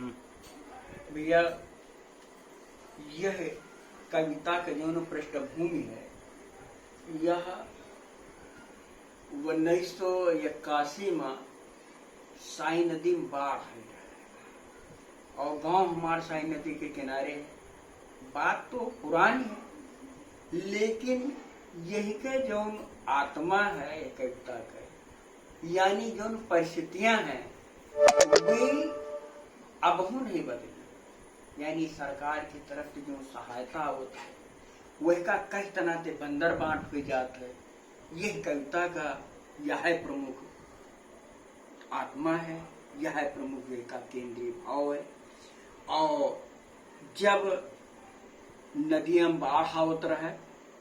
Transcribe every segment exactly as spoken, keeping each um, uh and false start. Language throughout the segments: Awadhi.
भैया, यह कविता के जौन पृष्ठभूमि है, यह उन्नीस सौ इक्यासी में साई नदी में बाढ़ आई रहे और गांव हमार साई नदी के किनारे है। बात तो पुरानी है, लेकिन यही के जौन आत्मा है ये कविता के, यानी जौन परिस्थितियां हैं, वे अबहू नहीं बदली। यानी सरकार की तरफ से जो सहायता होत है, वह का कई तरह से बंदर बांट हुई जात है। यह कविता का यह प्रमुख आत्मा है, यह प्रमुख यह का केंद्रीय भाव है। और जब नदिया में बाढ़ आवत रहे,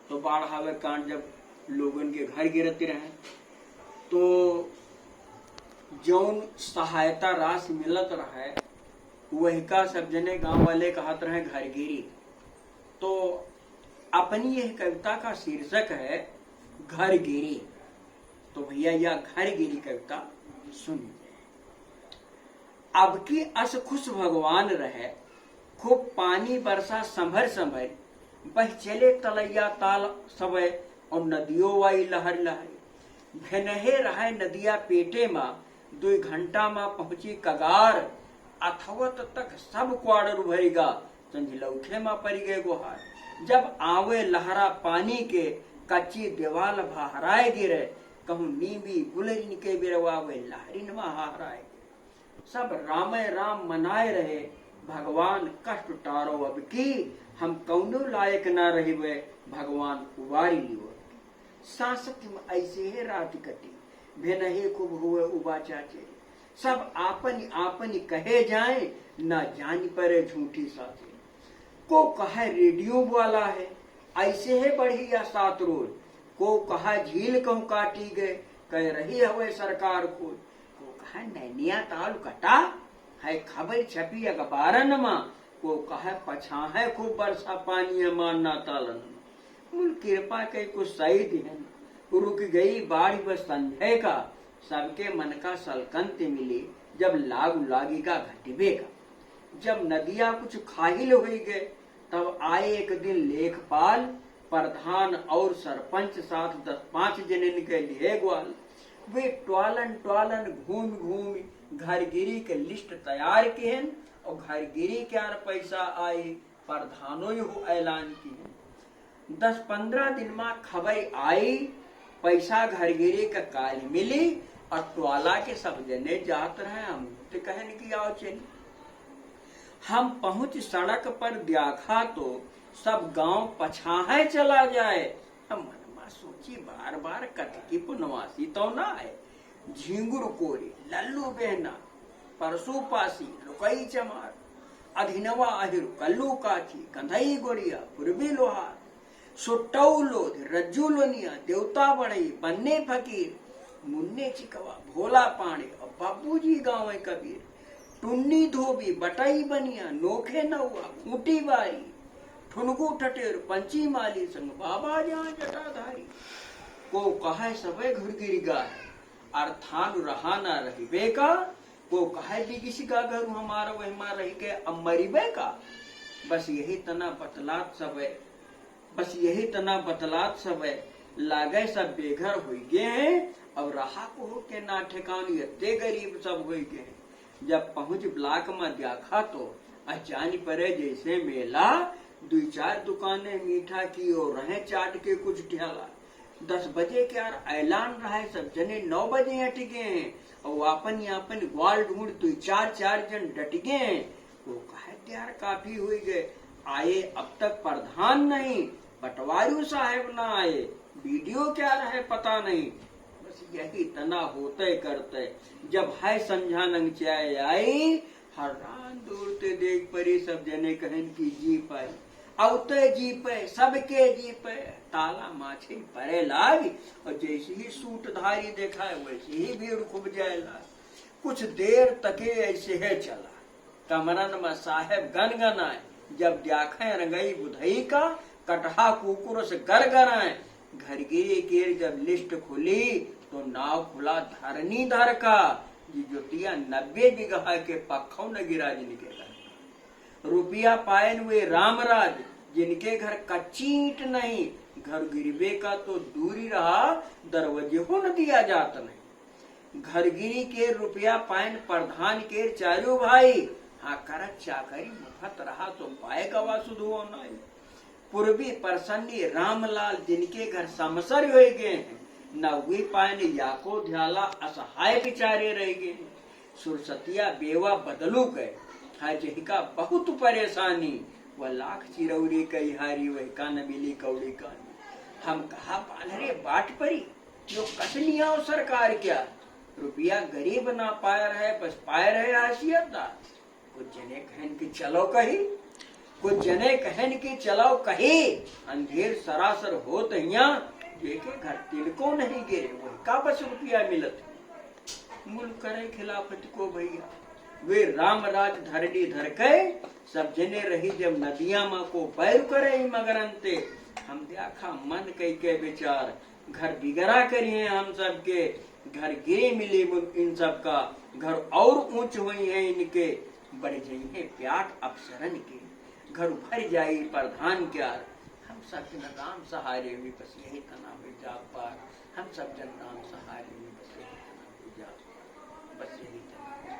तो बाढ़ आवे कारण जब लोगन के घर गिरत रहे, तो जौन सहायता राशि मिलत रहे, वही का सब जने गांव वाले कहत रहे घरगिरी। तो अपनी यह कविता का शीर्षक है घरगिरी। तो भैया, यह घरगिरी कविता सुनिए। अब की अस खुश भगवान रहे, खूब पानी बरसा संभर संभर, बह चले तलैया ताल सबे, और नदियो आई लहर लहर। भेनहे रहे नदिया पेटे मा, दुई घंटा मा पहुंची कगार। अथवत तक सब क्वाड़र उभरिगा, संझिलौखे मा परि गए गोहार। जब आवे लहरा पानी के, कच्ची देवाल भहराए गिरे, कहूँ नीबी गुलरिन के बिरवावे लहरिन मा हहराए गिरे। सब रामय राम मनाए रहे, भगवान कष्ट टारो अब की, हम कौनो लायक ना रहिबे, भगवान उबारी लियो अब की। सांसत में ऐसे है रात कटी, भेनहे खूब हुए उबा चाचे। सब आपन आपन कहे जाए, ना जान परे झूठी साचे। को कहे रेडियो वाला है, ऐसे है बढ़िया सात रोज। को कहे झील कहूँ काटी गए, कह रही हवे सरकार खोज। को कहे नैनिया ताल कटा है, खबर छपी अखबारन मा। को कहे पछाहे खूब बरसा पानी है मारना तालन मा। मुल कृपा के कुछ सही दिहन, रुक गई बाढ़ बस संझे का। सबके मन का सलकंत मिली, जब लागू लागी का घटिबे का। जब नदिया कुछ खाहिल होई गए, तब आए एक दिन लेखपाल, प्रधान और सरपंच साथ दस पाँच जनिन के लिए ग्वाल। वे ट्वालन ट्वालन घूम घूम घरगिरी के लिस्ट तैयार किहन और घरगिरी के आर पैसा आई, प्रधानो यहू ऐलान किहन। दस पन्द्रह दिन मा खबर आई, पैसा घरगिरी का काल मिली और ट्वाला के सब जने जात रहे, हम तो कहन कि आओ चली। हम पहुंच सड़क पर द्याखा तो सब गांव पछाहे चला जाए। हम मन मा सोची बार बार कतकी पुनवासी तो ना है। झींगुर कोरी, लल्लू बेहना, परसू पासी, लुकई चमार, अधिनवा अहिर, कल्लू काठी, कंधई गोड़िया, पुरबी लोहार, सुट्टऊ लोध, रज्जू लोनिया, देवता बढ़ई, बन्ने फकीर, मुन्ने चिकवा, भोला पांड़े और बाबूजी गाँव कबीर। टुन्नी धोबी, बटई बनिया, नोखे नौआ, खूंटी बारी, ठुनगू ठटेर, पंची माली संग बाबा जहाँ जटाधारी। को कहे सबे घुरगिरी गाहे, अर्थानु रहा ना रहिबे का। को कहे बिगिसी का घरू हमारा वह मार रही के अब मरिबे का। बस यही तना बतलात सबे बस यही तना बतलात सब है, लागे सब बेघर होई गए हैं, अब रहा को के ना ठेकान, यत्ते गरीब सब होई गए हैं। जब पहुँच ब्लॉक में द्याखा तो अचानी परे जैसे मेला, दुई चार दुकानें मीठा की और रहे चाट के कुछ ठेला। दस बजे के यार ऐलान रहे, सब जने नौ बजे हट गए हैं और आपन आपन ग्वाल ढूंढ दुई चार चार जन डट गए हैं। वो कहे, "यार, काफी हुई गए, आए अब तक प्रधान नहीं, पटवारू साहेब ना आए, बीडीओ क्या रहे पता नहीं।" बस यही तना होते करते, जब है संझा नंगचाए आई, हरान दूर ते देख परी, सब जने कहन कि जी पाई, अवते जी पे, सबके जी पे, ताला माछे परे लाग, और जैसे ही सूटधारी देखा है, वैसे ही भीड़ खूब जाए लाग। कुछ देर तके ऐसे है चला। कमरन में साहेब गनगनाए, जब द्याखे रंगई बुधई का, कटहा कुकुर से गरगराए। घरगिरी केर जब लिस्ट खुली, तो नाव खुला धरनीधर का। कि जोतिया नब्बे बिगहा के पक्खौ न गिरा जिनके घर। रुपया पायन वे रामराज, जिनके घर कच्ची ईंट नहीं, घर गिरबे का तो दूरी रहा, दरवाजे हो न दिया जात नहीं। घर गिरी के रुपया पायन प्रधान के चारू भाई, हाँ करत चाकरी मुफत रहा तो पाए गवा सुधुओ नाई। पूर्वी प्रसन्नी रामलाल जिनके घर समसर होए गए हैं, न वे पायन याको ध्याला असहाय बिचारे रह गए हैं। सुरसतिया बेवा बदलू गए, है जिनका बहुत परेशानी, वह लाख चिरौरी कई हारी, वह का न मिली कौड़ी कानी। हम कहा पालरे बाट परी, जो कसनी आओ सरकार क्या, रुपया गरीब ना पाए रहे, बस पाए रहे हासियत दार। कुछ जने कहन कि चलो कही, कुछ जने कहन कि चलो कही, अंधेर सरासर होत हिया, जेके घर तिलको नहीं गिरे, वही का बस रुपया मिलत है। मुल करे खिलाफत को भैया, वे रामराज धरडी धर के, सब जने रही जब नदिया मा को बैर करे ही मगरन ते। हम देखा मन कई के विचार, घर बिगड़ा करी हैं हम सबके, घर गिरे मिले मुन-, इन सबका, घर और ऊंच हुई हैं इनके, बढ़ जाई हैं प्याट अफसरन के, घर भर जाई प्रधान के आर। हम सब जन राम सहारे हुई, बस यही तना हुई जा पार, हम सब जन राम सहारे हुई, बस यही तना हुई जा, बस यही तना हुई जा।